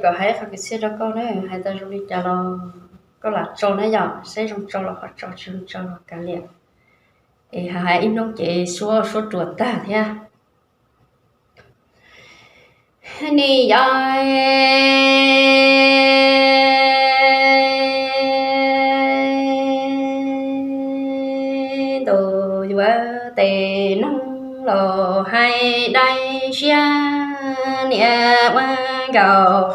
Kom hais qhov kwv txhiaj rau koj na, hais tau zoo li cas los koj lam tso na yom, saib zoo tso los ho tso, tsis zoo tso los kav liam. Es hais ib hnub ces suab suab ruam tag thiab. Nim yog ntuj yuav tes neeg los hais dai siab niam ua nkaus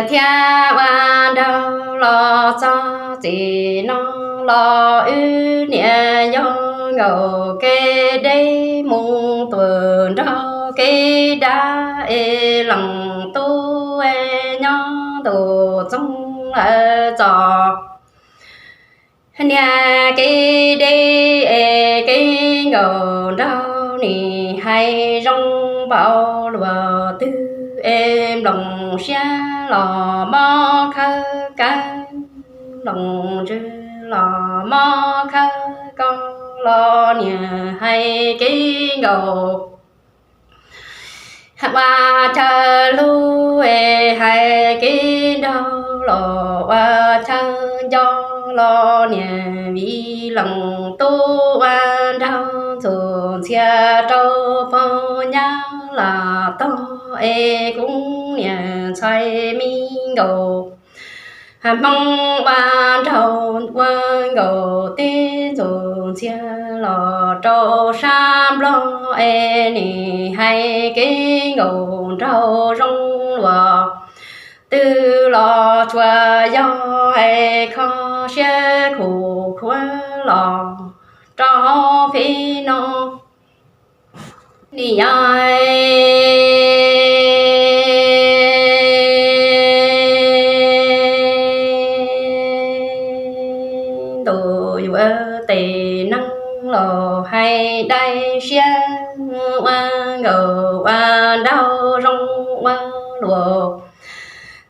thiab ua nraug los txog txij no los wb niam yog nkaus kev deb mus tuaj nrog kev dab es leej tub nyob ntuj txoog lawm txog niam kev deb es kev nkaus nraug nim hais zoo npaum luaj twg es nplooj siab los mob khawb kawg, nplooj ntsws los mob khawb koj los niam hais kev nkaus ua chaw hlub es hais kev nraug los ua chaw nco los niam vim leej tub ua nraug ntxuj ntxhias rau pog nyab lam tog es kuv niam ntxhais me nkaus Hmoob ua nraug ua nkaus tib ntxuj ntxhias los rau sab Nplog es nim hais kev nkaus nraug zoo luaj twg los tsuas yog hais kho siab khuv khuav los rau hauv peb no. Nim yog ntuj yuav tes neeg los hais dai siab ua nkaus ua nraug zoo ua luaj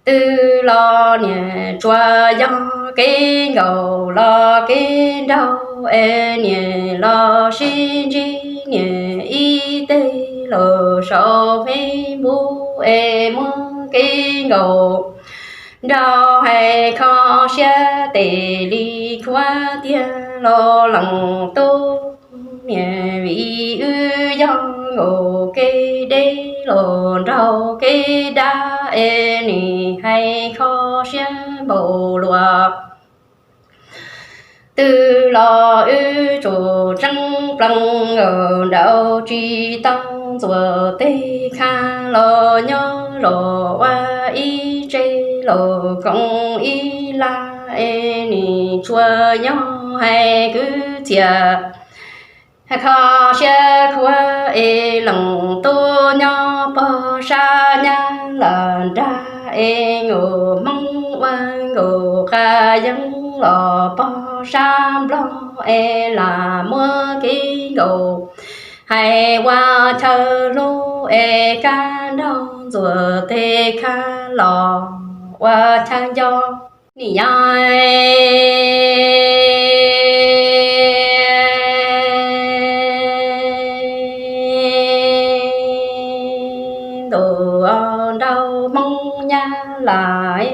twg los niam tsuas yog kev nkaus los kev nraug es niam los sib ntsib niam ib teg los saum Facebook es muab kev nkaus nraug hais kho siab tes li khuav tiag los leej tub niam vim wb yog nkaus kev deb los nraug kev dab es nim hais kho siab npaum luaj twg los wb tsum tseeb plees nkaus nraug tsis tau ntxuav tes kha los nyob zos ua ib tse los koom ib lag es nim tsuas nyob hais kwv txhiaj kho siab khuav es leej tub nyob pog sab nyab lam nrag es nkaus Hmoob ua nkaus qas yeeb los pog sab Nplog es lam muab kev nkaus hais ua chaw hlub es kab nraug ntxuav tes kha los ua chaw nco. Nim yog ntuj nraug Hmoob Nyab Laj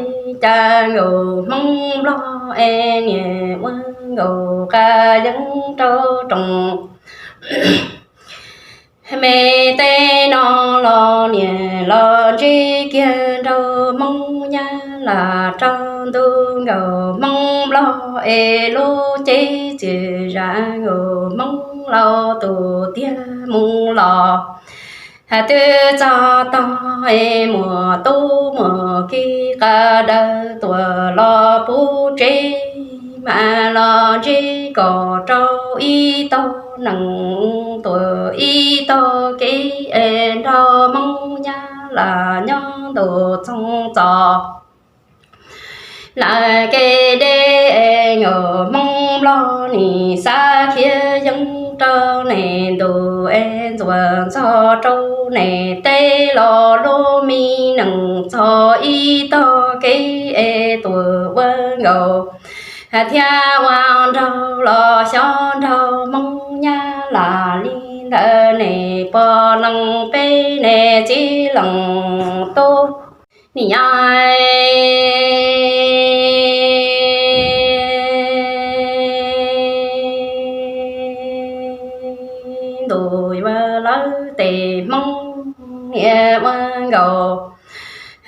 cas nkaus Hmoob Nplog es niam ua nkaus qas yeeb rau rooj me tej no los niam los ntsib kiag nraug Hmoob Nyab Laj rau ntu nkaus Hmoob Nplog es lub cev txias zam nkaus Hmoob laus tus tiag mus los has twb txog tog es muaj tub muaj kiv qas daws tuaj los puv tsev mas los ntsib kom rau ib tog neeg tuaj ib tog kev es nraug Hmoob Nyab Laj nyob ntuj txoog txos lawm kev deb es nkaus Hmoob Nplog nim xav khiav yeeb rau neeg ntuj es ntxuav ntxog rau neeg teb los lub me neeg txog ib tog kev es tuaj ua nkaus thiab ua nraug los xyov nraug Hmoob Nyab Laj li Ntawd niam pog leej peb niam txiv leej tub, niam ntuj yuav lawv tej Hmoob niam ua nkaus,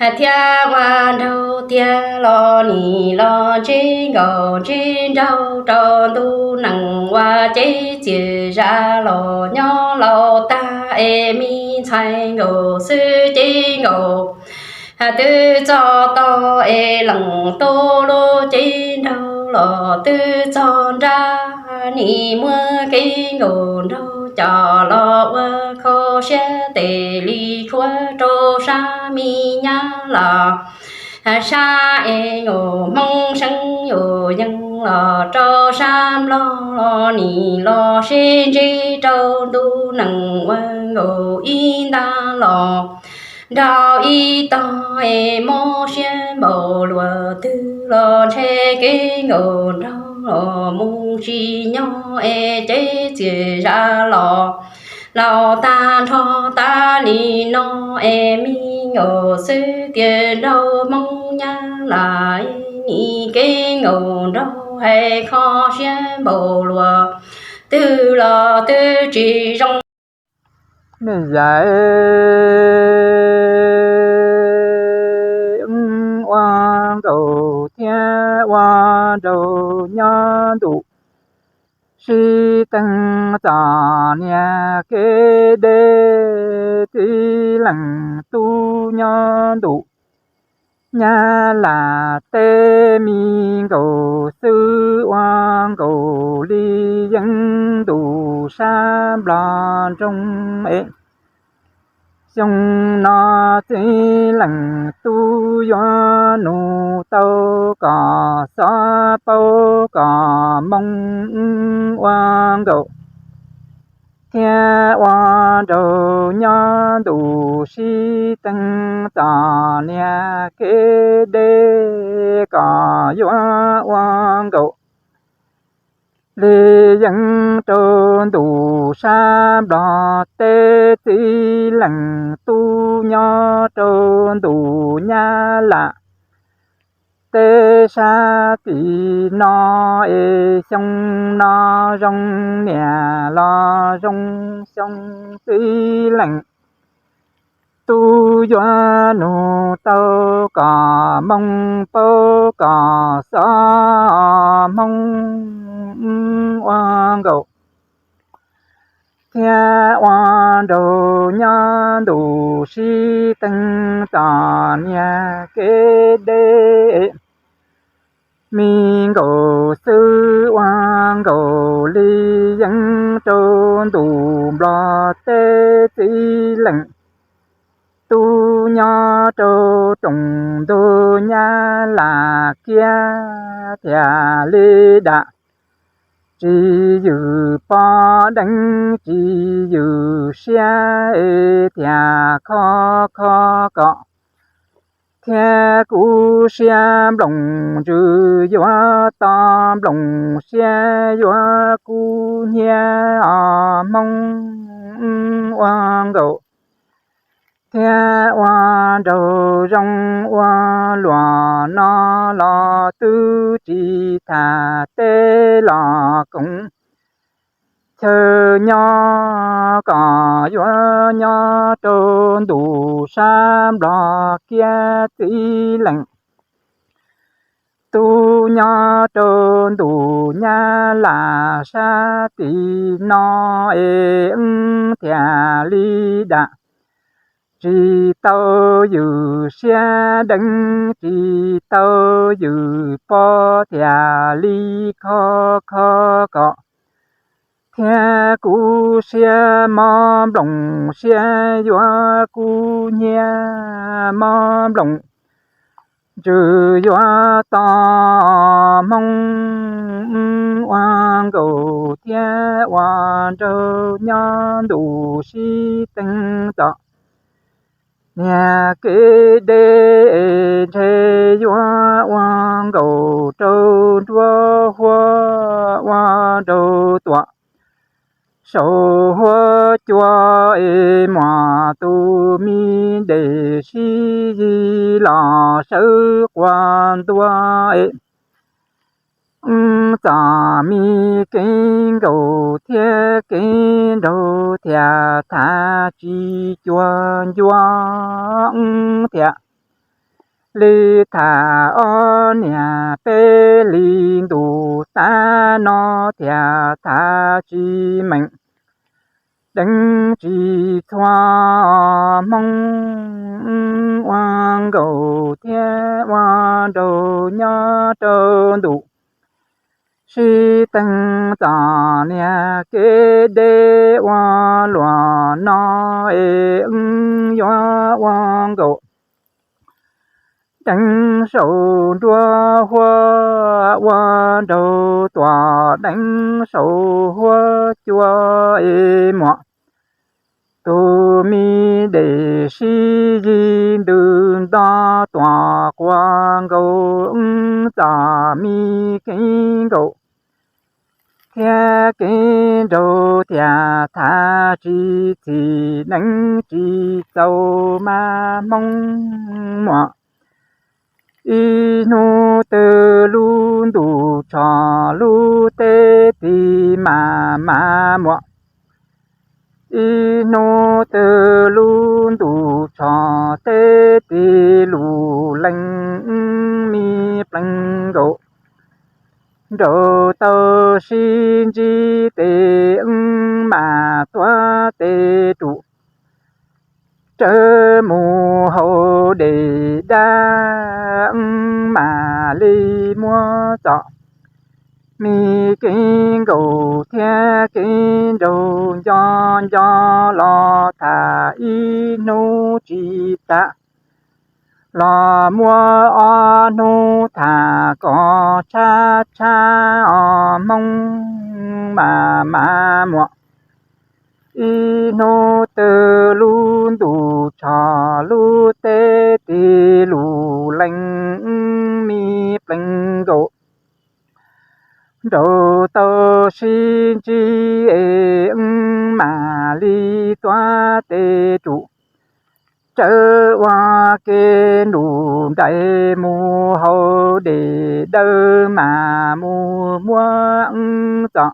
hais tias ua nraug tiag los nim los ntsib nkaus ntsib nraug rau ntuj nees ua cev txias zam los nyob laus tag es me ntxhais nkaus xwb cev nkaus. Twb txog tog es leej tub lub cev nraug los twb txog nrab, nim muab kev nkaus nraug coj los ua kho siab tes li khuav rau sab me nyab los sab es nkaus Hmoob seev yuav yees los rau sab Nplog los nim los sib ntsib rau ntuj nees ua nkaus ib nta los nrog ib tog es mob siab npaum luaj twg los ntshe kev nkaus nraug los mus tsis nyob es cev txias zam los laus tag nrho tas li no es me nkaus xwb tias nraug Hmoob nyab lam nim kev nkaus nraug hais kho siab npaum luaj twg los twb tsis zoo. Nej yam ua nkaus thiab ua nraug nyob ntuj sib teeg txom niag kev deb, txiv leej tub nyob ntuj nyab lam teb, me nkaus xwb ua nkaus li yeej ntuj sab Nplog nroog es. Xyoo no txiv leej tub yuav nug tau kom xob paub kom mooj ua nkaus thiab ua nraug nyob ntuj sib teeg txom niag kev deb kom yuav ua nkaus li yeej rau ntuj sab Nplog teb, txiv leej tub nyob rau ntuj nyab lam teb sab tim no es xyoo no zoo niam los zoo xyoo, txiv leej tub yuav nug tau kom mooj paub kom xob mooj ua nkaus thiab ua nraug nyob ntuj sib teeg txom niag kev deb, me nkaus xwb ua nkaus li yeej rau ntuj Nplog teb, txiv leej tub nyob rau rooj ntug nyab lam kiab thiaj li dam, tsis yws poj deev tsis yws siab es thiaj kho kho kom thiab kub siab nplooj ntsws yuav to nplooj siab yuav kub hnyiab os Hmoob ua nkaus thiab ua nraug zoo ua luaj no los twb tsis tham teb los koom chaw nyob kom yuav nyob rau ntuj sab Nplog kiab, txiv leej tub nyob rau ntuj nyab lam sab tim no es wb thiaj li dam, tsis tau yws siab deev tsis tau yws poj thiaj li kho kho kom thiab kub siab mob nplooj siab yuav kub hnyiab mob nplooj ntsws yuav to Hmoob ua nkaus thiab ua nraug nyob ntuj sib teeg txom niag kev deb es ntshe yuav ua nkaus rau nruab huab ua nraug tuam saum huab cua es muaj tus me dej sib yig los sawv quas ntua es wb txom me keeb nkaus thiab keeb nraug thiaj tham tsis cuag ncua wb thiaj li tham ob niag peb hlis ntuj tag no thiaj tham tsis meej deev tsis txhua Hmoob ua nkaus thiab ua nraug nyob rau ntuj sib teeg txom niag kev deb ua luaj no es wb yuav ua nkaus deev saum nruab huab ua nraug tuam deev saum huab cua es muaj tus me dej sib yig ntws nto tuam quas nkaus wb txom me keeb nkaus thiab keeb nraug thiaj tham tsis txhim deev tsis txaus mas Hmoob muaj ib hnub twg lub ntuj tsho lub teb tig mas mas muaj ib hnub twg lub ntuj tsho teb tig lus lees me plees nkaus nraug tau sib ntsib tes wb mam tuav tes rus tsawv mus hauv dej dab wb mam li muab txom me keeb nkaus thiab keeb nraug nco nco los tham ib hnub tsis tas los muab ob hnub tham kom tshab tshab os Hmoob mas mas muaj ib hnub twg lub ntuj tsho lub teb tig lus lees me plees nkaus nraug tau sib ntsib es wb mam li tuav tes rus tsawv ua ke nruj nraim mus hauv dej dawb mas mus muab wb txom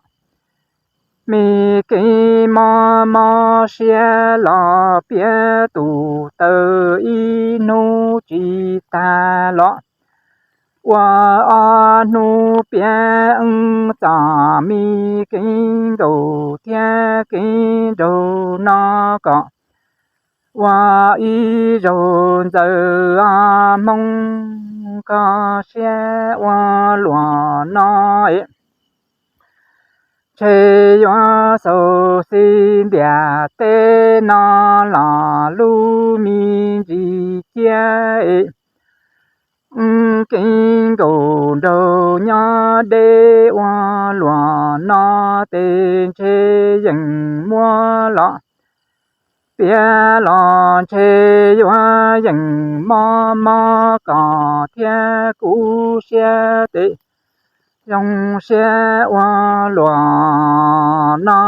me keeb mob mob siab los piav tus taw ib hnub tsis tas los ua ob hnub piav wb txom me keeb nkaus thiab keeb nraug no kom ua ib zaug ntxaws os Hmoob koj siab ua luaj no es ntshe yuav xaus xis ntiaj teb no los lub me ntsis ciab es wb keeb nkaus nraug nyob deb ua luaj no tes ntshe yeej muab los piav los ntshe yuav yeej mob mob koj thiab kuv siab tes zoo siab ua luaj no